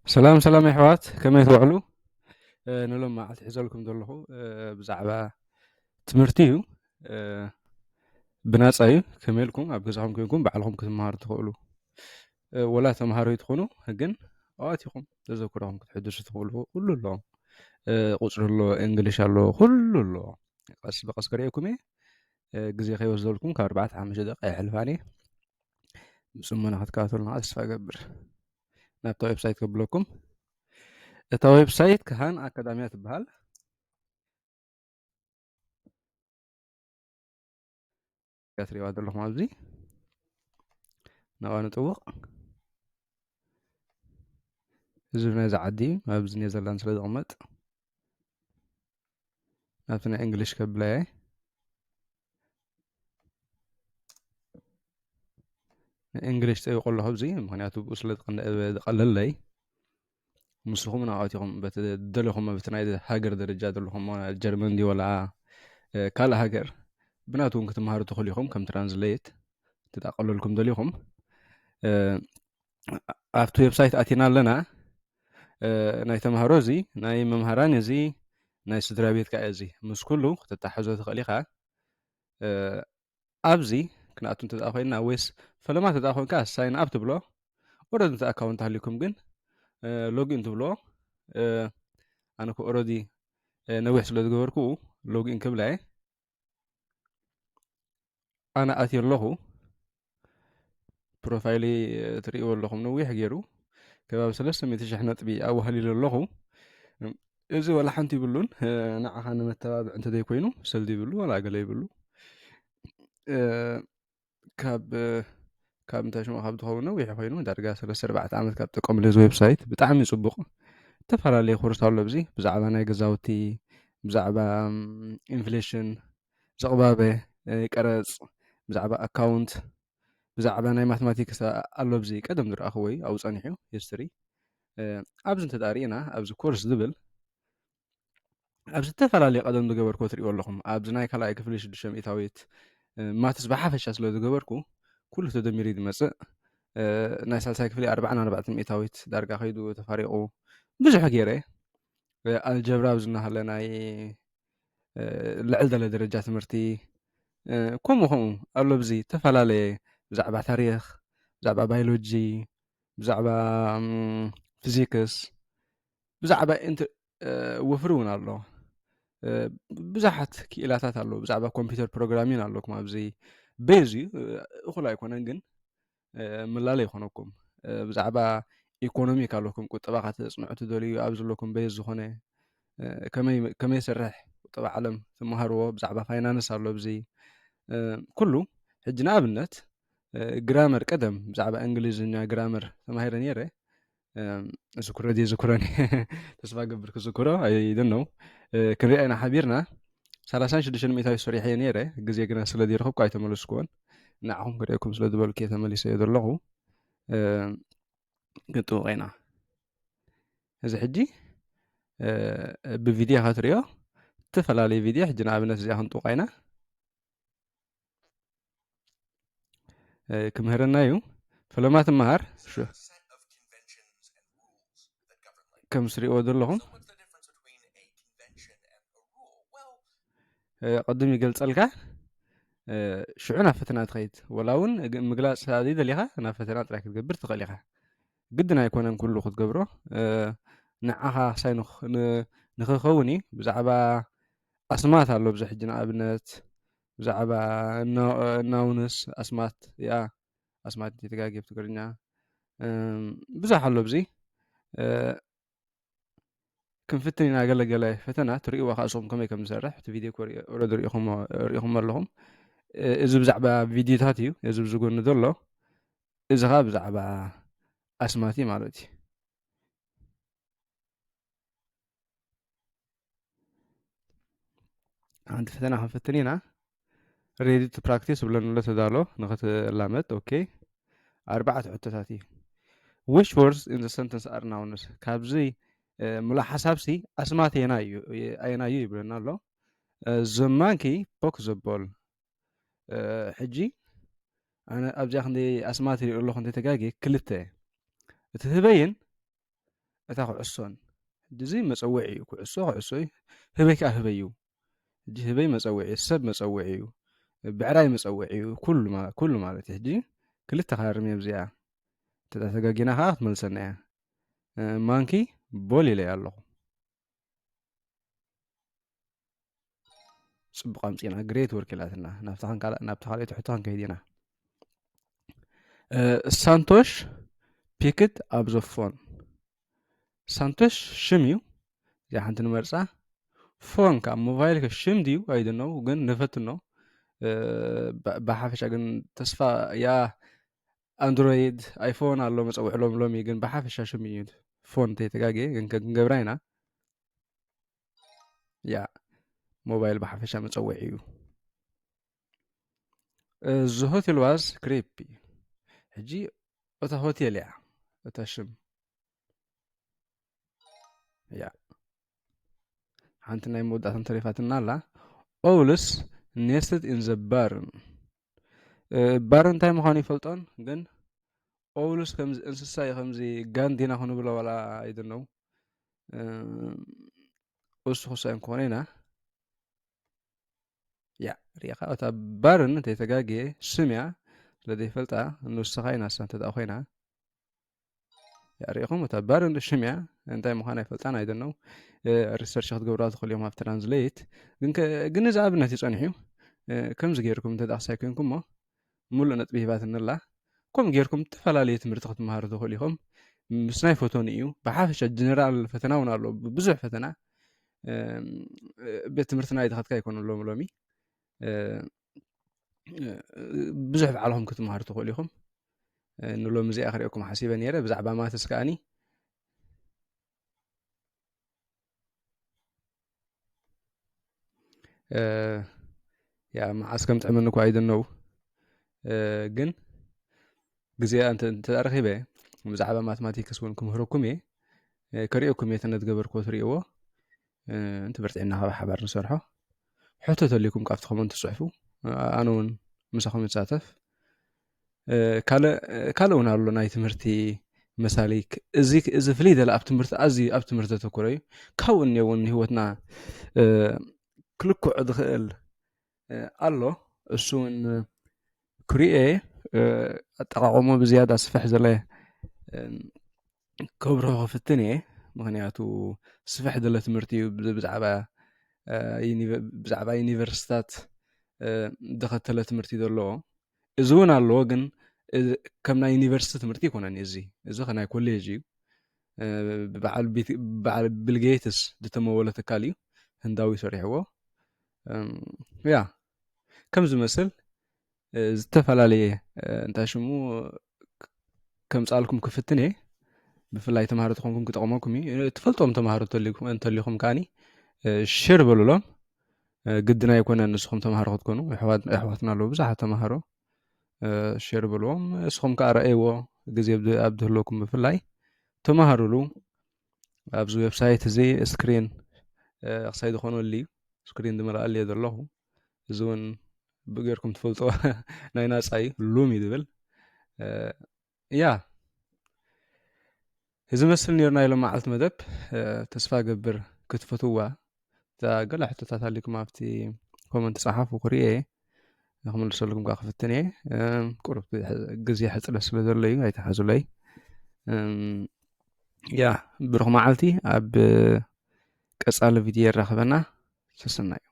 ሰላም ሰላም የሕዋት፣ ከመይ ትውዕሉ? ንሎም መዓልቲ ሒዘልኩም ዘለኹ ብዛዕባ ትምህርቲ እዩ። ብናፃ እዩ። ከመይ ኢልኩም ኣብ ገዛኹም ኮይንኩም ባዕልኹም ክትመሃሩ ትኽእሉ። ወላ ተምሃሮ ይትኾኑ፣ ግን ኣዋቲኹም ተዘክሮኹም ክትሕድሱ ትኽእሉ። ኩሉ ኣለዎም። ቁፅሪ ኣሎ፣ እንግሊሽ ኣሎ፣ ኩሉ ኣሎ። ቀስ ብቀስ ከርእየኩም እየ። ግዜ ከይወስደልኩም ካብ ኣርባዕተ ሓሙሽተ ደቂቃ የሕልፋን እየ። ብፅሞና ክትከታተሉና ተስፋ እገብር። ናብታ ዌብሳይት ከብለኩም። እታ ዌብሳይት ከሃን ኣካዳሚያ ትበሃል። እያ ትሪእዋ ዘለኹም ኣብዚ ናብኣ ንጥውቕ። ህዝቢ ናይዚ ዓዲ ኣብዚ ኔዘርላንድ ስለ ዝቕመጥ ናብቲ ናይ እንግሊሽ ከብለየ። እንግሊሽ ጠይቆ ኣለኹ ኣብዚ፣ ምክንያቱ ብኡ ስለ ዝቐነ-፣ ዝቐለለይ። ንስኹም ናብኣቲኹም በቲ ደለኹም፣ በቲ ናይ ሃገር ደረጃ ዘለኹም፣ ጀርመን ድዩ ወላ ካልእ ሃገር፣ ብናቱ እውን ክትመሃሩ ትኽእሉ ኢኹም። ከም ትራንስሌት ተዳቀለልኩም ደሊኹም፣ ኣብቲ ዌብሳይት ኣቲና ኣለና። ናይ ተምሃሮ እዚ፣ ናይ መምሃራን እዚ፣ ናይ ስድራ ቤት ከኣ እዚ፣ ምስ ኩሉ ክትተሓዞ ትኽእል ኢኻ። ኣብዚ ክንኣቱ እንተ ኮይንና፣ ወይስ ፈለማ እንተ ኮይንካ ሳይን ኣፕ ትብሎ። ኦረዲ እቲ ኣካውንት ሃልዩኩም ግን ሎጊን ትብሎ። ኣነ ኮ ኦረዲ ነዊሕ ስለ ዝገበርኩ ሎጊን ክብላ እየ። ኣነ ኣትየ ኣለኹ። ፕሮፋይሊ ትርእይዎ ኣለኹም፣ ነዊሕ ገይሩ ከባቢ ሰለስተ ሚእቲ ሽሕ ነጥቢ ኣዋህሊሉ ኣለኹ። እዚ ወላ ሓንቲ ይብሉን። ንዓኻ ንመተባብዕ እንተዘይኮይኑ ሰልዲ ይብሉ ወላ ገለ ይብሉ። ካብ ካብ እንታይ ሽሙ ካብ ዝኸውን ነዊሕ ኮይኑ፣ ዳርጋ ሰለስተ ኣርባዕተ ዓመት ካብ ጥቀምሉ እዚ ዌብሳይት። ብጣዕሚ ጽቡቕ። ዝተፈላለዩ ኮርስ ኣሎ ኣብዚ፣ ብዛዕባ ናይ ገዛውቲ፣ ብዛዕባ ኢንፍሌሽን፣ ዝቕባበ፣ ቀረጽ፣ ብዛዕባ ኣካውንት፣ ብዛዕባ ናይ ማትማቲክስ ኣሎ ኣብዚ። ቀደም ዝረኣኽዎ እዩ ኣብኡ ጸኒሑ፣ ሂስትሪ። ኣብዚ እንተ ሪእና ኣብዚ ኮርስ ዝብል ኣብዚ ዝተፈላለዩ ቀደም ዝገበርኩዎ ትሪእዎ ኣለኹም። ኣብዚ ናይ ካልኣይ ክፍሊ ሽዱሽተ ሚእታዊት ማትስ ብሓፈሻ ስለ ዝገበርኩ ኩሉ ተደሚሩ እዩ ዝመጽእ። ናይ ሳልሳይ ክፍሊ ኣርባዓን ኣርባዕተን ሚእታዊት ዳርጋ ከይዱ ተፋሪቑ ብዙሕ ገይረ። ኣልጀብራ ኣብዚ እናሃለ ናይ ልዕል ዝበለ ደረጃ ትምህርቲ ከምኡ ከምኡ ኣሎ። ኣብዚ ዝተፈላለየ ብዛዕባ ታሪኽ፣ ብዛዕባ ባዮሎጂ፣ ብዛዕባ ፊዚክስ፣ ብዛዕባ ወፍሪ እውን ኣሎ። ብዙሓት ክኢላታት ኣለዉ። ብዛዕባ ኮምፒውተር ፕሮግራሚን ኣለኩም ኣብዚ። ቤዝ እዩ፣ እኹል ኣይኮነን ግን ምላለ ይኾነኩም። ብዛዕባ ኢኮኖሚ ኣለኩም፣ ቁጠባ ከተጽንዑ ትደልዩ ኣብ ዘለኩም ቤዝ ዝኾነ ከመይ ይሰርሕ ቁጠባ ዓለም ትመሃርዎ። ብዛዕባ ፋይናንስ ኣሎ ኣብዚ ኩሉ። ሕጂ ንኣብነት ግራመር፣ ቀደም ብዛዕባ እንግሊዝኛ ግራመር ተማሂረ ነይረ። ዝክሮ ድዩ ዝክሮን ተስፋ ገብር ክዝክሮ ኣይደነው። ክንሪኣ ኢና ሓቢርና። ሰላሳን ሽዱሽተን ሚእታዊ ሰሪሐ ነይረ፣ ግዜ ግና ስለ ዘይረኸብኩ ኣይተመለስኩዎን። ንዓኹም ክርእየኩም ስለ ዝበልኩ እየ ተመሊሰ እየ ዘለኹ። ክንጥውቕ ኢና። እዚ ሕጂ ብቪድዮ ክትሪኦ፣ ዝተፈላለዩ ቪድዮ። ሕጂ ንኣብነት እዚኣ ክንጥውቓ ኢና። ክምህረና እዩ። ፈለማ ትመሃር። ከም ትሪእዎ ዘለኹም ቅድም ይገልጸልካ። ሽዑ ናብ ፈተና ትኸይድ። ወላ እውን ምግላጽ ዘይደሊኻ ናብ ፈተና ጥራይ ክትገብር ትኽእል ኢኻ። ግድን ኣይኮነን ኩሉ ክትገብሮ። ንዓኻ ክሳይ ንኽኸውን እዩ። ብዛዕባ ኣስማት ኣሎ ብዙሕ ሕጂ ንኣብነት ብዛዕባ ናውንስ ኣስማት ያ ኣስማት እንተተጋግየ ብትግርኛ ብዙሕ ኣሎ ኣብዚ። ክንፍትን ኢና ገለገለ ፈተና ትርእይዋ ከዓ እስኹም ከመይ ከም ዝሰርሕ እቲ ቪድዮ ሪእኹም ኣለኹም። እዚ ብዛዕባ ቪድዮታት እዩ። እዚ ብዝጎኒ ዘሎ እዚ ከዓ ብዛዕባ ኣስማት እዩ ማለት እዩ። ሓንቲ ፈተና ክንፍትን ኢና። ሬዲ ቱ ፕራክቲስ ብለንሎ ተዳሎ ንኽትላመድ። ኦኬ፣ ኣርባዕተ ሕቶታት እዩ። Which words in the sentence are nouns? ካብዚ ምሉእ ሓሳብሲ ኣስማት ኣየናይ እዩ ኣየናይ እዩ ይብለና ኣሎ። The monkey poke the ball። ሕጂ ኣነ ኣብዚኣ ክንደይ ኣስማት ይርኢ ኣለኹ እንተተጋጊ ክልተ እቲ ህበይን እታ ኩዕሶን። ሕጂ እዚ መጸውዒ እዩ። ኩዕሶ፣ ኩዕሶ እዩ። ህበይ ከኣ ህበይ እዩ። ሕጂ ህበይ መጸውዒ፣ ሰብ መጸውዒ እዩ። ብዕራይ መጸውዒ እዩ። ኩሉ ማ-፣ ኩሉ ማለት እዩ። ሕጂ ክልተ ክሃርም እየ ኣብዚኣ። እንተ ተጋጊና ከኣ ክትመልሰና እያ። እ፣ ማንኪ ቦል ኢለ ኣለኹ። ጽቡቕ ኣምጺእና፣ ግሬት ወርክ ኢላትና። ናብታ ክንካላ-፣ ናብታ ካልኣይቲ ሕቶ ክንከይድ ኢና። እ፣ ሳንቶሽ ፒክድ ኣብ ዘ ፎን። ሳንቶሽ ሽም እዩ። እዚኣ ሓንቲ ንመርጻ። ፎን ከኣ ሞባይል ከ ሽም ድዩ? ኣይድነው፣ ግን ንፈትኖ። እ፣ ብ-፣ ብሓፈሻ ግን ተስፋ ያ ኣንድሮይድ፣ ኣይፎን ኣሎ መጸውዒ ሎም-፣ ሎሚ፣ ግን ብሓፈሻ ሽም እዩ። ፎን እንተይተጋግየ ግን ከ-፣ ክንገብራ ኢና። ያ ሞባይል ብሓፈሻ መጸውዒ እዩ። እዚ ሆቴል ዋዝ ክሪፒ። ሕጂ እታ ሆቴል እያ እታ ሽም። ያ ሓንቲ ናይ መወዳእታ ተሪፋትና ኣላ። ኦውልስ ኔስትድ ኢን ዘ ባርን። እ፣ ባርን እንታይ ምዃኑ ይፈልጦን፣ ግን ኦውልስ ከምዚ እንስሳ እዩ፣ ከምዚ ጋንዲና ክንብሎ ዋላ ኣይድነው። እ፣ እሱ ክሳይ እንኮነ ኢና። ያ፣ ሪኢኻ፣ እታ ባርን እንተይተጋግየ ስም እያ፣ ስለ ዘይፈልጣ ንስኻ ኢና እሳ እንተ ደኣ ኮይና። ያ፣ ሪኢኹም፣ እታ ባርን ሽም እያ፣ እንታይ ምዃና ኣይፈልጣን፣ ኣይደነው። እ፣ ሪሰርች ክትገብሩዋ ትኽእሉ ኢኹም ኣብ ትራንስሌት። ግን ከ-፣ ግን እዚ ኣብነት እዩ ጸኒሑ። እ፣ ከምዚ ገይርኩም እንተ ደኣ ክሳይ ኮይንኩሞ፣ ሙሉእ ነጥቢ ሂባትኒ ኣላ። ከምኡ ጌርኩም እተፈላለየ ትምህርቲ ክትመሃሩ ትኽእሉ ኢኹም። ምስ ናይ ፈተኑ እዩ። ብሓፈሻ ጀነራል ፈተና እውን ኣሎ፣ ብ-፣ ብዙሕ ፈተና። እም፣ ቤት ትምህርትና ኣይተኸትካ ኣይኮነን ሎሚ ሎሚ። እ፣ ብዙሕ ባዕልኹም ክትመሃሩ ትኽእሉ ኢኹም። እ፣ ንሎሚ እዚኣ ክርእየኩም ሓሲበ ነይረ። ብዛዕባ ማትስ ከኣኒ፣ እ፣ ያ፣ መዓስ ከም ጥዕመኒ እኳ ኣይደነው። እ፣ ግን ግዜ እንተ፣ እንተ ረኺበ ብዛዕባ ማትማቲክስ እውን ክምህረኩም እየ። እ፣ ከርእየኩም እየ፣ እቲ ነትገበርክዎ ትርእይዎ። እ፣ እንተ በርቲዕና ካብ ሓባር ንሰርሖ። ሕቶ ተልይኩም ካብቲ ኮመንት ትጽሕፉ። እ፣ ኣነ እውን ምሳኹም ይሳተፍ። እ፣ ካልእ፣ ካልእ እውን ኣሎ ናይ ትምህርቲ መሳሊክ። እዚ፣ እዚ ፍልይ ዝበለ ኣብ ትምህርቲ፣ ኣዝዩ ኣብ ትምህርቲ ዘተኮረ እዩ። ካብኡ እኒኦ እውን ንህይወትና፣ እ፣ ክልክዖ ዝኽእል፣ እ፣ ኣሎ። እሱ እውን ክሪኤ፣ እ፣ ኣጠቓቕሞ ብዝያዳ ስፍሕ ዝበለ፣ እ፣ ከብርሆ ክፍትን እየ። ምኽንያቱ ስፍሕ ዝበለ ትምህርቲ እዩ። ብዝ-፣ ብዛዕባ፣ እ፣ ዩኒቨ-፣ ብዛዕባ ዩኒቨርሲታት፣ እ፣ ዝተኸተለ ትምህርቲ እዩ ዘለዎ። እዚ እውን ኣለዎ፣ ግን፣ እ፣ ከም ናይ ዩኒቨርሲቲ ትምህርቲ ኣይኮነን እዩ እዚ። እዚ ከ ናይ ኮሌጅ እዩ። እ፣ ብበዓል ቢት-፣ ብበዓል ቢል ጌትስ ዝተመወለ ትካል እዩ። ህንዳዊ ሰሪሕዎ። እም፣ ያ፣ ከም ዝመስል፣ እ፣ ዝተፈላለየ፣ እ፣ እንታይ ሽሙ፣ ክ-፣ ከምጻልኩም ክፍትን እየ። ብፍላይ ተምሃሮ ተኾንኩም ክጠቕመኩም እዩ። እ፣ ትፈልጦም ተምሃሮ እንተልይኩም፣ እንተልይኹም ከኣኒ፣ እ፣ ሼር በሉሎም። እ፣ ግድን ኣይኮነን ንስኹም ተምሃሮ ክትኮኑ። ኣሕዋት-፣ ኣሕዋትና ኣለዉ ብዙሓት ተምሃሮ። እ፣ ሼር በልዎም። ንስኹም ከኣ ረኣይዎ፣ ግዜ ኣብ ድ-፣ ኣብ ዝህልወኩም ብፍላይ ተምሃሩሉ። ኣብዚ ዌብሳይት እዚ ስክሪን፣ እ፣ ክሳይ ዝኾነሉ እዩ። ስክሪን ዝመልኣሉ እየ ዘለኹ። እዚ እውን ብጌርኩም ትፈልጦ ናይ ናጻ እዩ፣ ሉም እዩ ዝብል። እ፣ ያ፣ እዚ መስል ነይሩ ናይ ሎም መዓልቲ መደብ። እ፣ ተስፋ ገብር ክትፈትዋ። እታ ገለ ሕቶታት ኣሊኩም ኣብቲ ኮመንት ጸሓፉ ክርእየ እየ። ክምልሰልኩም ከኣ ክፍትን እየ። እም፣ ቁሩብ ግዜ ሕጽረት ስለ ዘሎ እዩ፣ ኣይተሓዙለይ። እም፣ ያ፣ ብሩኽ መዓልቲ። ኣብ ቀጻሊ ቪድዮ የራኽበና። ሰሰናዩ።